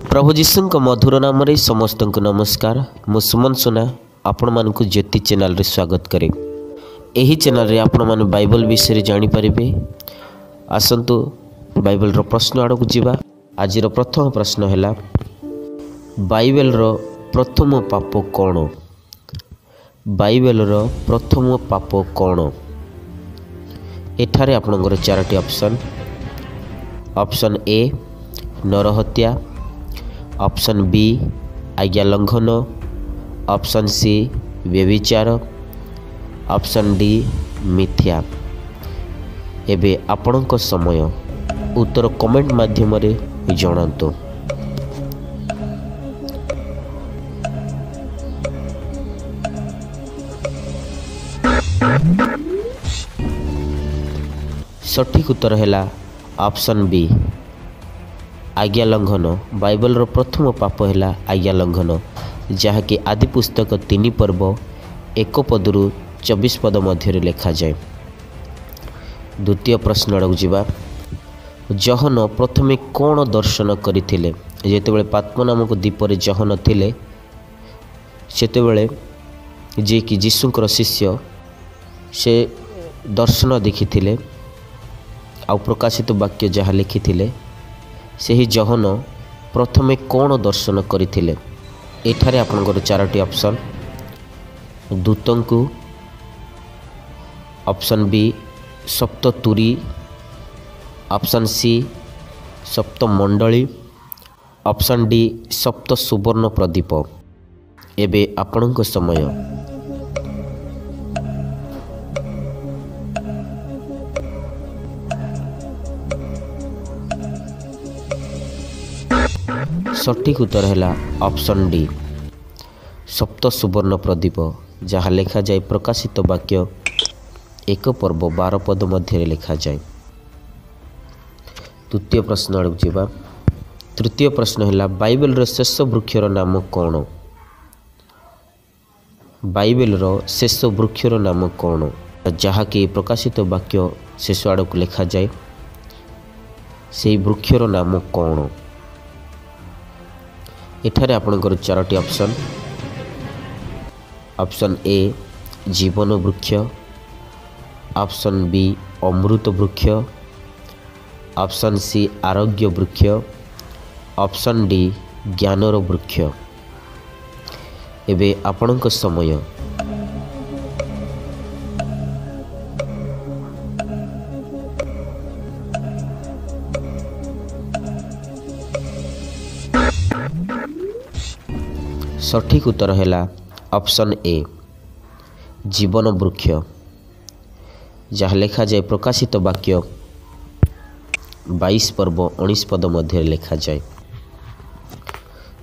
ପ୍ରଭୁ ଯୀଶୁଙ୍କ ମଧୁର ନାମରେ ସମସ୍ତଙ୍କୁ ନମସ୍କାର। ମୁଁ ସୁମନ ସୁନା ଆପଣମାନଙ୍କୁ ଜ୍ୟୋତି ଚ୍ୟାନେଲରେ ସ୍ୱାଗତ କରେ। ଏହି ଚ୍ୟାନେଲରେ ଆପଣମାନେ ବାଇବଲ ବିଷୟରେ ଜାଣିପାରିବେ। ଆସନ୍ତୁ ବାଇବଲର ପ୍ରଶ୍ନ ଆଡ଼କୁ ଯିବା। ଆଜିର ପ୍ରଥମ ପ୍ରଶ୍ନ ହେଲା, ବାଇବେଲର ପ୍ରଥମ ପାପ କ'ଣ? ବାଇବେଲର ପ୍ରଥମ ପାପ କ'ଣ? ଏଠାରେ ଆପଣଙ୍କର ଚାରୋଟି ଅପସନ୍। ଅପସନ୍ ଏ ନରହତ୍ୟା, ଅପସନ୍ ବି ଆଜ୍ଞା ଲଙ୍ଘନ, ଅପସନ୍ ସି ବ୍ୟଭିଚାର, ଅପସନ୍ ଡି ମିଥ୍ୟା। ଏବେ ଆପଣଙ୍କ ସମୟ। ଉତ୍ତର କମେଣ୍ଟ ମାଧ୍ୟମରେ ଜଣାନ୍ତୁ। ସଠିକ୍ ଉତ୍ତର ହେଲା ଅପସନ୍ ବି ଆଜ୍ଞା ଲଙ୍ଘନ। ବାଇବଲର ପ୍ରଥମ ପାପ ହେଲା ଆଜ୍ଞା ଲଙ୍ଘନ, ଯାହାକି ଆଦି ପୁସ୍ତକ 3 ପର୍ବ 1 ପଦରୁ 24 ପଦ ମଧ୍ୟରେ ଲେଖାଯାଏ। ଦ୍ୱିତୀୟ ପ୍ରଶ୍ନ ଆଡ଼କୁ ଯିବା। ଜହନ ପ୍ରଥମେ କ'ଣ ଦର୍ଶନ କରିଥିଲେ? ଯେତେବେଳେ ପାତ୍ମ ନାମକ ଦ୍ୱୀପରେ ଜହନ ଥିଲେ, ସେତେବେଳେ ଯିଏକି ଯୀଶୁଙ୍କର ଶିଷ୍ୟ, ସେ ଦର୍ଶନ ଦେଖିଥିଲେ ଆଉ ପ୍ରକାଶିତ ବାକ୍ୟ ଯାହା ଲେଖିଥିଲେ, ସେହି ଜହନ ପ୍ରଥମେ କ'ଣ ଦର୍ଶନ କରିଥିଲେ? ଏଠାରେ ଆପଣଙ୍କର ଚାରୋଟି ଅପସନ୍। ଦୂତଙ୍କୁ, ଅପସନ୍ ବି ସପ୍ତ ତୁରୀ, ଅପସନ୍ ସି ସପ୍ତ ମଣ୍ଡଳୀ, ଅପସନ୍ ଡି ସପ୍ତ ସୁବର୍ଣ୍ଣ ପ୍ରଦୀପ। ଏବେ ଆପଣଙ୍କ ସମୟ। ସଠିକ୍ ଉତ୍ତର ହେଲା ଅପସନ୍ ଡି ସପ୍ତ ସୁବର୍ଣ୍ଣ ପ୍ରଦୀପ, ଯାହା ଲେଖାଯାଏ ପ୍ରକାଶିତ ବାକ୍ୟ 1 ପର୍ବ 12 ପଦ ମଧ୍ୟରେ ଲେଖାଯାଏ। ତୃତୀୟ ପ୍ରଶ୍ନ ଆଡ଼କୁ ଯିବା। ତୃତୀୟ ପ୍ରଶ୍ନ ହେଲା, ବାଇବେଲର ଶେଷ ବୃକ୍ଷର ନାମ କ'ଣ? ବାଇବେଲର ଶେଷ ବୃକ୍ଷର ନାମ କ'ଣ, ଯାହାକି ପ୍ରକାଶିତ ବାକ୍ୟ ଶେଷ ଆଡ଼କୁ ଲେଖାଯାଏ? ସେହି ବୃକ୍ଷର ନାମ କ'ଣ? ଏଠାରେ ଆପଣଙ୍କର ଚାରୋଟି ଅପସନ୍। ଅପସନ୍ ଏ ଜୀବନ ବୃକ୍ଷ, ଅପସନ୍ ବି ଅମୃତ ବୃକ୍ଷ, ଅପସନ୍ ସି ଆରୋଗ୍ୟ ବୃକ୍ଷ, ଅପସନ୍ ଡି ଜ୍ଞାନର ବୃକ୍ଷ। ଏବେ ଆପଣଙ୍କ ସମୟ। ସଠିକ୍ ଉତ୍ତର ହେଲା ଅପସନ୍ ଏ ଜୀବନ ବୃକ୍ଷ, ଯାହା ଲେଖାଯାଏ ପ୍ରକାଶିତ ବାକ୍ୟ 22 ପର୍ବ 19 ପଦ ମଧ୍ୟରେ ଲେଖାଯାଏ।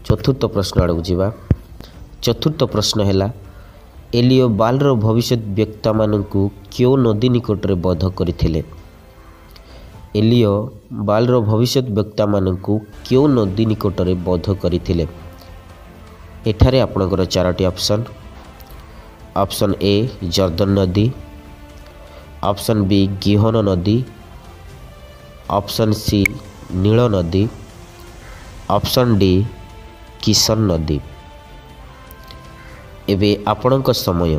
ଚତୁର୍ଥ ପ୍ରଶ୍ନ ଆଡ଼କୁ ଯିବା। ଚତୁର୍ଥ ପ୍ରଶ୍ନ ହେଲା, ଏଲିଓ ବାଲର ଭବିଷ୍ୟତ ବ୍ୟକ୍ତାମାନଙ୍କୁ କେଉଁ ନଦୀ ନିକଟରେ ବଧ କରିଥିଲେ? ଏଲିଓ ବାଲର ଭବିଷ୍ୟତ ବ୍ୟକ୍ତାମାନଙ୍କୁ କେଉଁ ନଦୀ ନିକଟରେ ବଧ କରିଥିଲେ? ଏଠାରେ ଆପଣଙ୍କର ଚାରୋଟି ଅପସନ୍। ଅପସନ୍ ଏ ଜର୍ଦ୍ଦନ ନଦୀ, ଅପସନ୍ ବି ଗିହନ ନଦୀ, ଅପସନ୍ ସି ନୀଳ ନଦୀ, ଅପସନ୍ ଡି କିଶନ ନଦୀ। ଏବେ ଆପଣଙ୍କ ସମୟ।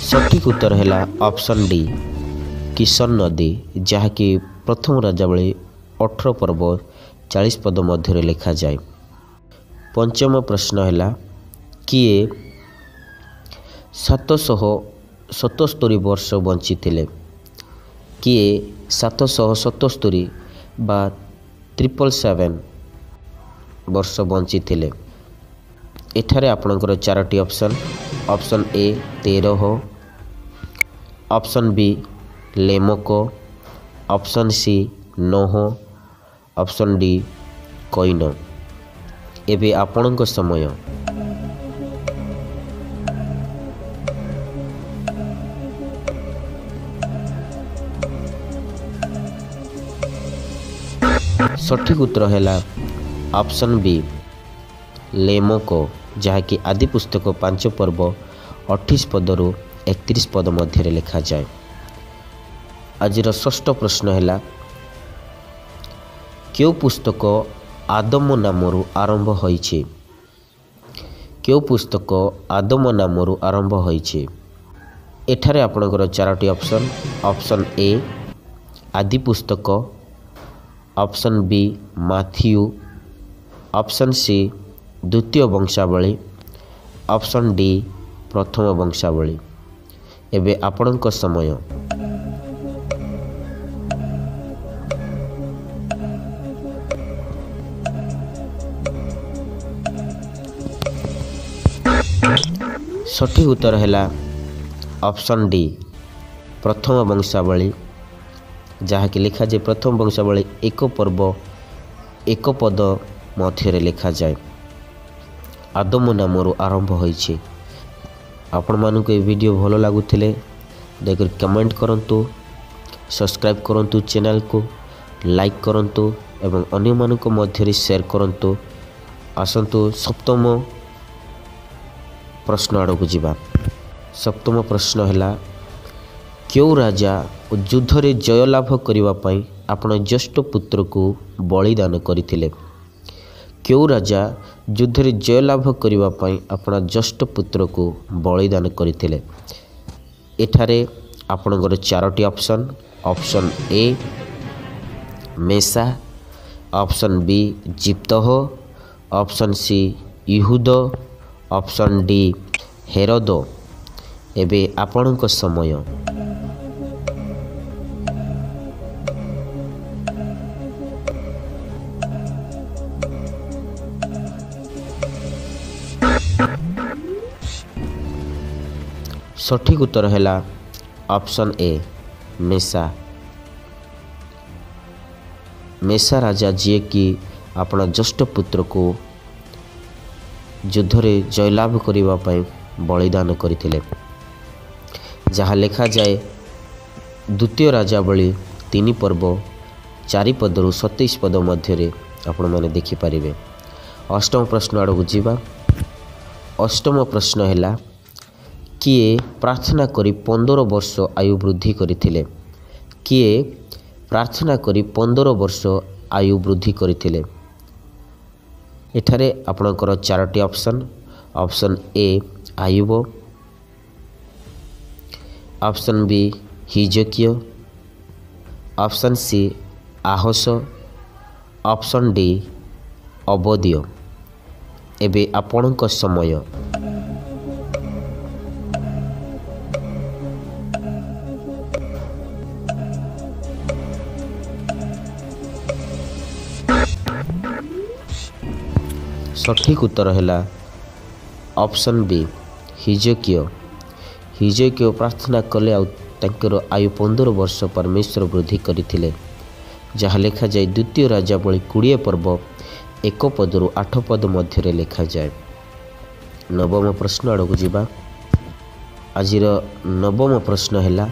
ସଠିକ୍ ଉତ୍ତର ହେଲା ଅପସନ୍ ଡି କିଶନ ନଦୀ, ଯାହାକି ପ୍ରଥମ ରାଜାବଳୀ 18 ପର୍ବ 40 ପଦ ମଧ୍ୟରେ ଲେଖାଯାଏ। ପଞ୍ଚମ ପ୍ରଶ୍ନ ହେଲା, କିଏ 777 ବର୍ଷ ବଞ୍ଚିଥିଲେ? କିଏ 777 ବା 777 ବର୍ଷ ବଞ୍ଚିଥିଲେ? ଏଠାରେ ଆପଣଙ୍କର ଚାରୋଟି option. Option A Terah, option B Lamech, option C Noah, option D Cain. ଏବେ ଆପଣଙ୍କ ସମୟ। ସଠିକ୍ ଉତ୍ତର ହେଲା ଅପସନ୍ ବି ଲେମକ, ଯାହାକି ଆଦି ପୁସ୍ତକ 5 ପର୍ବ 28 ପଦରୁ 31 ପଦ ମଧ୍ୟରେ ଲେଖାଯାଏ। ଆଜିର ଷଷ୍ଠ ପ୍ରଶ୍ନ ହେଲା, କେଉଁ ପୁସ୍ତକ ଆଦମ ନାମରୁ ଆରମ୍ଭ ହୋଇଛି? କେଉଁ ପୁସ୍ତକ ଆଦମ ନାମରୁ ଆରମ୍ଭ ହୋଇଛି? ଏଠାରେ ଆପଣଙ୍କର 4ଟି ଅପସନ୍। ଅପସନ୍ ଏ ଆଦି ପୁସ୍ତକ, option B Matthew, option C ଦ୍ୱିତୀୟ ବଂଶାବଳୀ, ଅପସନ୍ ଡି ପ୍ରଥମ ବଂଶାବଳୀ। ଏବେ ଆପଣଙ୍କ ସମୟ। ସଠିକ୍ ଉତ୍ତର ହେଲା ଅପସନ୍ ଡି ପ୍ରଥମ ବଂଶାବଳୀ, ଯାହାକି ଲେଖାଯାଏ ପ୍ରଥମ ବଂଶାବଳୀ 1 ପର୍ବ 1 ପଦ ମଧ୍ୟରେ ଲେଖାଯାଏ। ଆଦମ ନାମରୁ ଆରମ୍ଭ ହୋଇଛି। ଆପଣମାନଙ୍କୁ ଏ ଭିଡ଼ିଓ ଭଲ ଲାଗୁଥିଲେ ଦୟାକରି କମେଣ୍ଟ କରନ୍ତୁ, ସବସ୍କ୍ରାଇବ୍ କରନ୍ତୁ ଚ୍ୟାନେଲକୁ, ଲାଇକ୍ କରନ୍ତୁ ଏବଂ ଅନ୍ୟମାନଙ୍କ ମଧ୍ୟରେ ସେୟାର କରନ୍ତୁ। ଆସନ୍ତୁ ସପ୍ତମ ପ୍ରଶ୍ନ ଆଡ଼କୁ ଯିବା। ସପ୍ତମ ପ୍ରଶ୍ନ ହେଲା, କେଉଁ ରାଜା ଯୁଦ୍ଧରେ ଜୟଲାଭ କରିବା ପାଇଁ ଆପଣ ଜ୍ୟେଷ୍ଠ ପୁତ୍ରକୁ ବଳିଦାନ କରିଥିଲେ? କେଉଁ ରାଜା ଯୁଦ୍ଧରେ ଜୟଲାଭ କରିବା ପାଇଁ ଆପଣ ଜ୍ୟେଷ୍ଠ ପୁତ୍ରକୁ ବଳିଦାନ କରିଥିଲେ? ଏଠାରେ ଆପଣଙ୍କର 4ଟି option. Option A Mesha, option B Jephthah, option C Ehud, option D Herod. ଏବେ ଆପଣଙ୍କ ସମୟ। ସଠିକ୍ ଉତ୍ତର ହେଲା ଅପସନ୍ ଏ ମେଷା। ମେଷା ରାଜା ଯିଏକି ଆପଣ ଜ୍ୟେଷ୍ଠ ପୁତ୍ରକୁ ଯୁଦ୍ଧରେ ଜୟଲାଭ କରିବା ପାଇଁ ବଳିଦାନ କରିଥିଲେ, ଯାହା ଲେଖାଯାଏ ଦ୍ୱିତୀୟ ରାଜାବଳୀ 3 ପର୍ବ 4 ପଦରୁ 27 ପଦ ମଧ୍ୟରେ ଆପଣମାନେ ଦେଖିପାରିବେ। ଅଷ୍ଟମ ପ୍ରଶ୍ନ ଆଡ଼କୁ ଯିବା। ଅଷ୍ଟମ ପ୍ରଶ୍ନ ହେଲା, କିଏ ପ୍ରାର୍ଥନା କରି 15 ବର୍ଷ ଆୟୁ ବୃଦ୍ଧି କରିଥିଲେ? କିଏ ପ୍ରାର୍ଥନା କରି 15 ବର୍ଷ ଆୟୁ ବୃଦ୍ଧି କରିଥିଲେ? ଏଠାରେ ଆପଣଙ୍କର 4ଟି ଅପସନ୍। ଅପସନ୍ ଏ ଆୟୁବ, option B Hezekiah, option C Ahaz, option D Obadiah. ଏବେ ଆପଣଙ୍କ ସମୟ। ସଠିକ୍ ଉତ୍ତର ହେଲା ଅପସନ୍ ବି ହିଜକିୟ। ହିଜକିୟ ପ୍ରାର୍ଥନା କଲେ ଆଉ ତାଙ୍କର ଆୟୁ 15 ବର୍ଷ ପରମେଶ୍ୱର ବୃଦ୍ଧି କରିଥିଲେ, ଯାହା ଲେଖାଯାଏ ଦ୍ୱିତୀୟ ରାଜାବଳୀ 20 ପର୍ବ 1 ପଦରୁ 8 ପଦ ମଧ୍ୟରେ ଲେଖାଯାଏ। ନବମ ପ୍ରଶ୍ନ ଆଡ଼କୁ ଯିବା। ଆଜିର ନବମ ପ୍ରଶ୍ନ ହେଲା,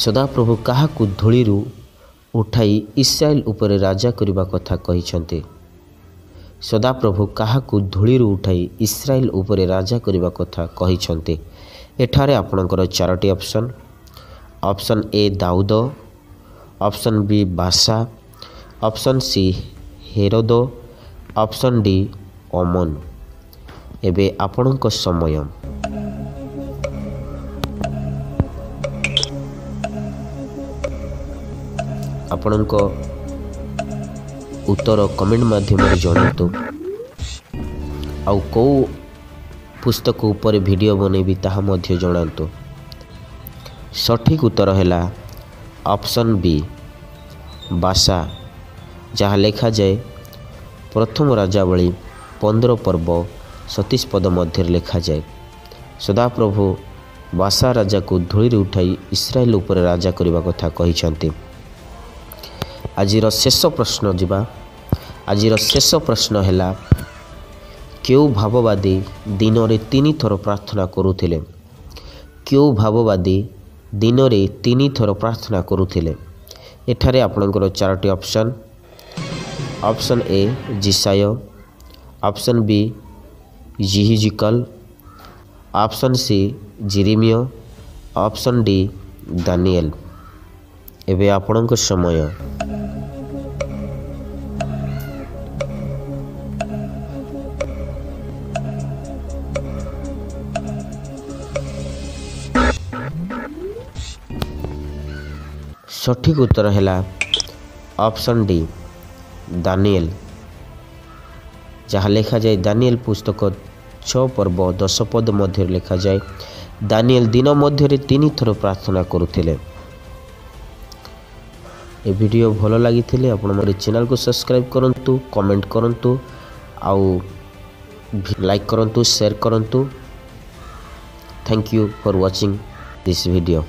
ସଦାପ୍ରଭୁ କାହାକୁ ଧୂଳିରୁ ଉଠାଇ ଇସ୍ରାଏଲ ଉପରେ ରାଜା କରିବା କଥା କହିଛନ୍ତି? ସଦାପ୍ରଭୁ କାହାକୁ ଧୂଳିରୁ ଉଠାଇ ଇସ୍ରାଏଲ ଉପରେ ରାଜା କରିବା କଥା କହିଛନ୍ତି? ଏଠାରେ ଆପଣଙ୍କର 4ଟି ଅପସନ୍। ଅପସନ୍ ଏ ଦାଉଦ, option B Baasha, option C Herod, option D Amon. ଏବେ ଆପଣଙ୍କ ସମୟ। ଆପଣଙ୍କ ଉତ୍ତର କମେଣ୍ଟ ମାଧ୍ୟମରେ ଜଣାନ୍ତୁ। ଆଉ କେଉଁ ପୁସ୍ତକ ଉପରେ ଭିଡ଼ିଓ ବନେଇବି ତାହା ମଧ୍ୟ ଜଣାନ୍ତୁ। ସଠିକ୍ ଉତ୍ତର ହେଲା ଅପସନ୍ ବି ବାସା, ଯାହା ଲେଖାଯାଏ ପ୍ରଥମ ରାଜାବଳୀ 15 ପର୍ବ 27 ପଦ ମଧ୍ୟରେ ଲେଖାଯାଏ। ସଦାପ୍ରଭୁ ବାସା ରାଜାକୁ ଧୂଳିରେ ଉଠାଇ ଇସ୍ରାଏଲ ଉପରେ ରାଜା କରିବା କଥା କହିଛନ୍ତି। ଆଜିର ଶେଷ ପ୍ରଶ୍ନ ଯିବା। ଆଜିର ଶେଷ ପ୍ରଶ୍ନ ହେଲା, କେଉଁ ଭାବବାଦୀ ଦିନରେ 3 ଥର ପ୍ରାର୍ଥନା କରୁଥିଲେ? କେଉଁ ଭାବବାଦୀ ଦିନରେ 3 ଥର ପ୍ରାର୍ଥନା କରୁଥିଲେ? ଏଠାରେ ଆପଣଙ୍କର 4ଟି ଅପସନ୍। ଅପସନ୍ ଏ ଯିଶାଇୟ, ଅପସନ୍ ବି ଯିହିଜିକଲ, option C Jeremiah, option D Daniel. ଏବେ ଆପଣଙ୍କ ସମୟ। ସଠିକ୍ ଉତ୍ତର ହେଲା ଅପସନ୍ ଡି ଦାନିଏଲ। ଯାହା ଲେଖାଯାଏ ଦାନିଏଲ ପୁସ୍ତକ 6 ପର୍ବ 10 ପଦ ମଧ୍ୟରେ ଲେଖାଯାଏ, ଦାନିଏଲ ଦିନ ମଧ୍ୟରେ 3 ଥର ପ୍ରାର୍ଥନା କରୁଥିଲେ। ଏ ଭିଡ଼ିଓ ଭଲ ଲାଗିଥିଲେ ଆପଣ ମୋର ଚ୍ୟାନେଲକୁ ସବସ୍କ୍ରାଇବ୍ କରନ୍ତୁ, କମେଣ୍ଟ କରନ୍ତୁ ଆଉ ଲାଇକ୍ କରନ୍ତୁ, ସେୟାର କରନ୍ତୁ। Thank you for watching this video.